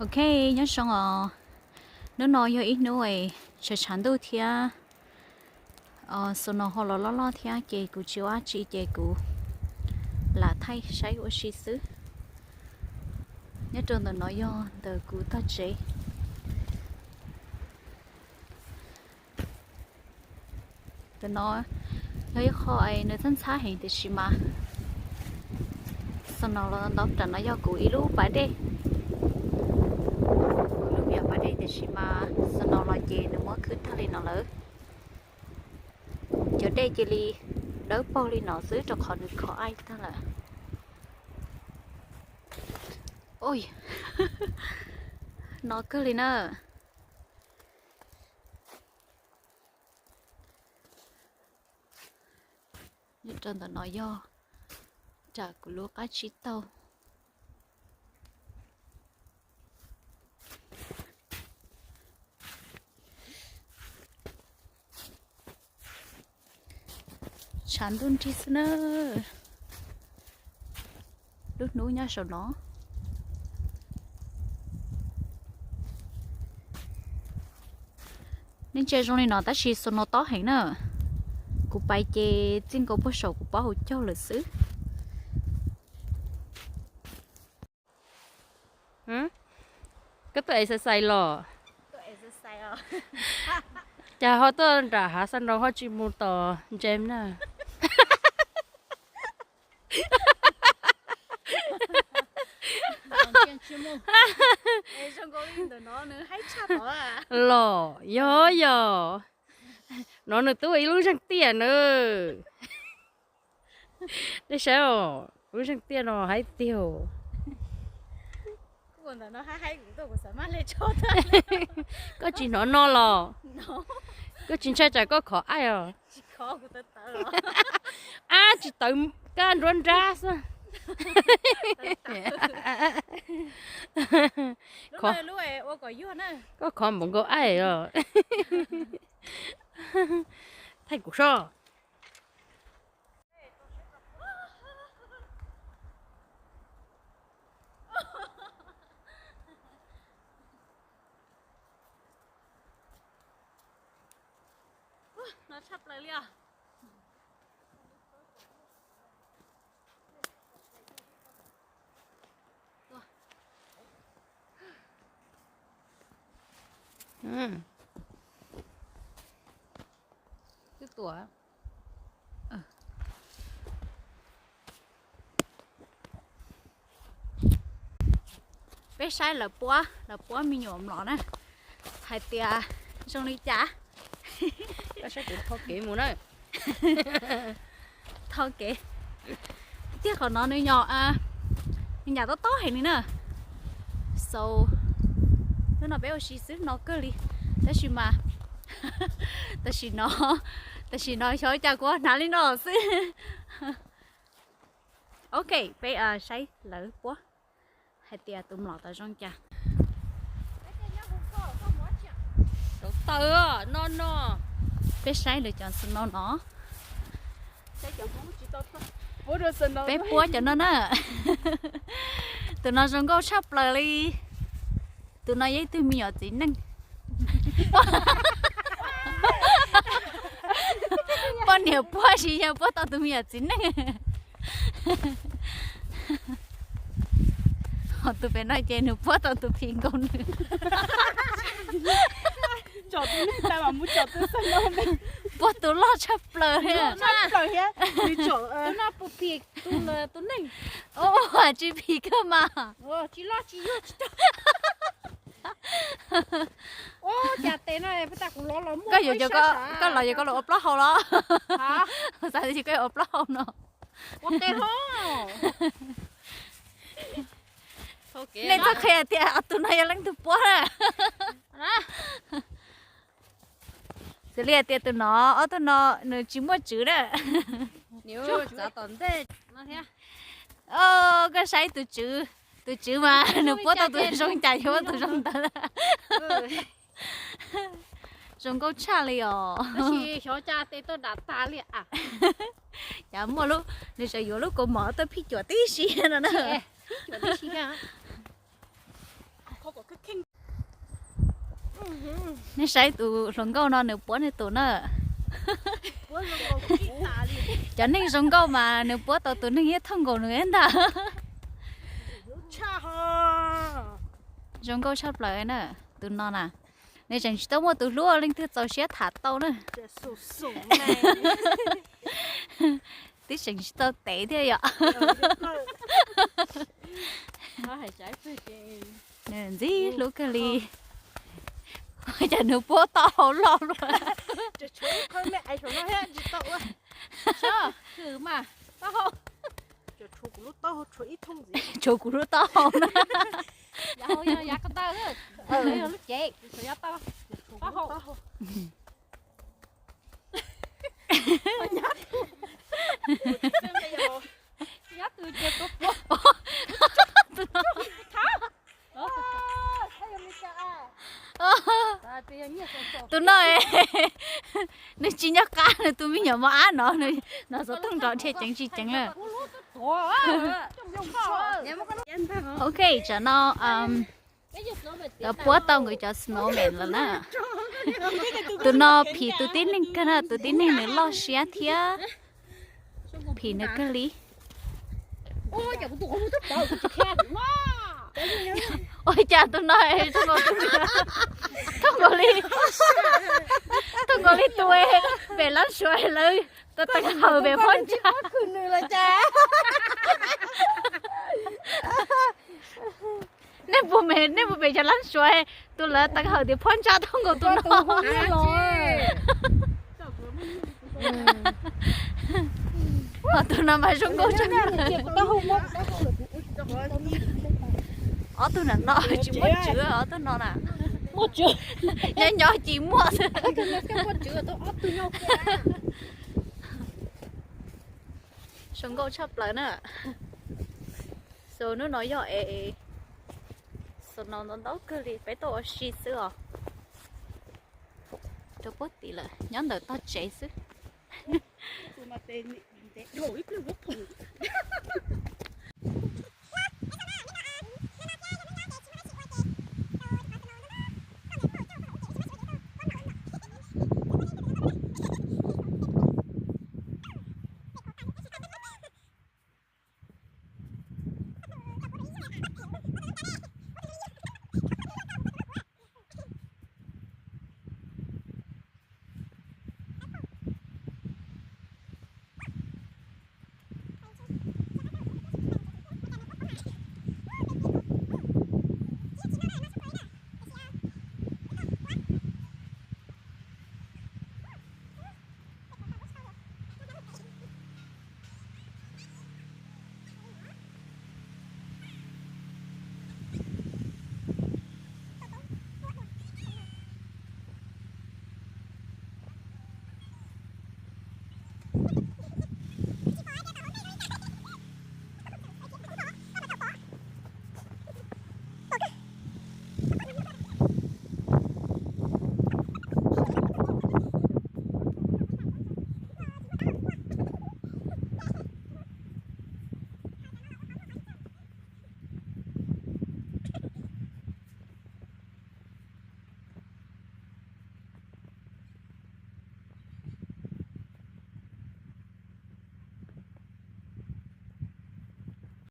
Ok, nyob zoo os. Hnub no yog ib hnub es tshav tshav ntuj thiab, snow ho los loj loj thiab ces kuv tsis ua dab tsi ces kuv lam thaij saib ua si xwb. Nyob rau ntawm no yog ntawm kuv tog tsev. Ntawm no yog ib qho es nws txhab ntxhab heev tiam sis mas snow los ntau. Nram no yog kuv ib lub pas dej, kuv lub me nyuam pas dej tiam sis mas snow los ces nws muab khwb tag li no lawm. Cov dej cia li dawb paug li no xwb rau qhov nws khov ice tag lawm. Ui, no kawg li na. Nyob rau ntawm no yog nram kuv lub qab tsib taug. Tshav ntuj nrig xwb na. Lub hnub nyob saum no. Nej ntsia zoo li no tab sis snow tob heev na. Kuv pais ces txij nkaus puag saum kuv pob hauv caug lawm xwb. Koj tuaj exercise los? Cas ho tuaj nram hav snow ho tsis mus tom gym na? Los yog yog, no nws twb ua ib lub zeeg tiaj na. Nej saib os, lub zeeg tiaj no haib tiag. Koj tsis hnov no los? Koj tsis ntshai tsam koj khov ice os? Ab, tsis tawv, kab nruab nrab xwb. Koj khov npaum nkaus ice os. Thaij kuv soj. No tshaj plaws li os. Twb tuaj. Peb saib lawv puab, lawv puab me nyuam mlom na, hais tias zoo li cas. Koj saib kuv tho kev mus na. Tho kev. Tiag qhov no nws nyom, nws nyam tob tob heev li na. So, hnub no peb ua si xwb no kawg li. Tab sis mas, tam sim no, tam sim no xyov cas kuv hnav li no xwb. Ok, peb saib lawv puab hais tias tus mlom tau zoo cas. Tau taw no no. Peb saib lawv cov snow no. Peb puab cov no na. Tus no zoo nkauj tshaj plaws li. Tus no yog ib tug me nyuam txiv neej. Poj niam puab tsis yog puab tau tus me nyuam txiv neej. Ho tus pem no ces nws puab tau tus phim nkaus nws. Puab tus loj tshaj plaws li. Ua tsis phim kawg mas. Koj yuav, koj los yuav koj los ua plaub hau los? Xav tias koj yuav ua plaub hau no. Nej txhob qhia tias tus no yog leej twg puab na. Xws li hais tias tus no, ob tug no nws tsis muaj tswv na. Koj saib tus tswv, tus tswv mas nws puab tau tus zoo cas yuav tus zoo ntawd. Zoo nkauj tshaj li os. Cas muaj lub, nws tseem yuav lub kaus mom tuaj phij cuam tib si no na. Nej saib tus hluas nkauj no nws puab nws tus na. Cov neeg zoo nkauj mas nws puab tau tus neeg yeej thooj nkaus nws ntag. Zoo nkauj tshaj plaws na, tus no na. Nws tseem tsis tau muaj tus hlub leej twg txaus siab tham tau na. Twb tseem tsis tau tev thiab yom. Nws ntxim hlub kawg li. Cas nws puab taub hau loj luaj. Tshuav kuv lub taub hau na. Tus no nws tsis nyob qab nws tus me nyuam mos ab no, no xov tooj nrov dhia ceev tsis ceev lawm. Ok, tsam no lawv puab tau nkawd cov snowman lawm na. Tus no phim tus tib neeg kawg na, tus tib neeg nws loj siab thiab phim nws kawg li. Ua cas tus no thooj nkaus li, thooj nkaus li tus pem lab suav lawv tau tau hawm pem phab ntsa. Nej puas me, nej puas pem cov lab suav tus lawv tau hawm tias phab ntsa thooj nkaus tus no. Tus no mas zoo nkauj tshaj. Ob tug no no tsis muaj tswv, ob tug no na. Nyob nyob ces muaj xwb. Zoo nkauj tshaj plaws na. Xaus hnub no yog es, xaus no ntau ntau kawg li, peb tuaj ua si xwb os. Rau puag tid lawm, nyob ntawm tog tsev xwb.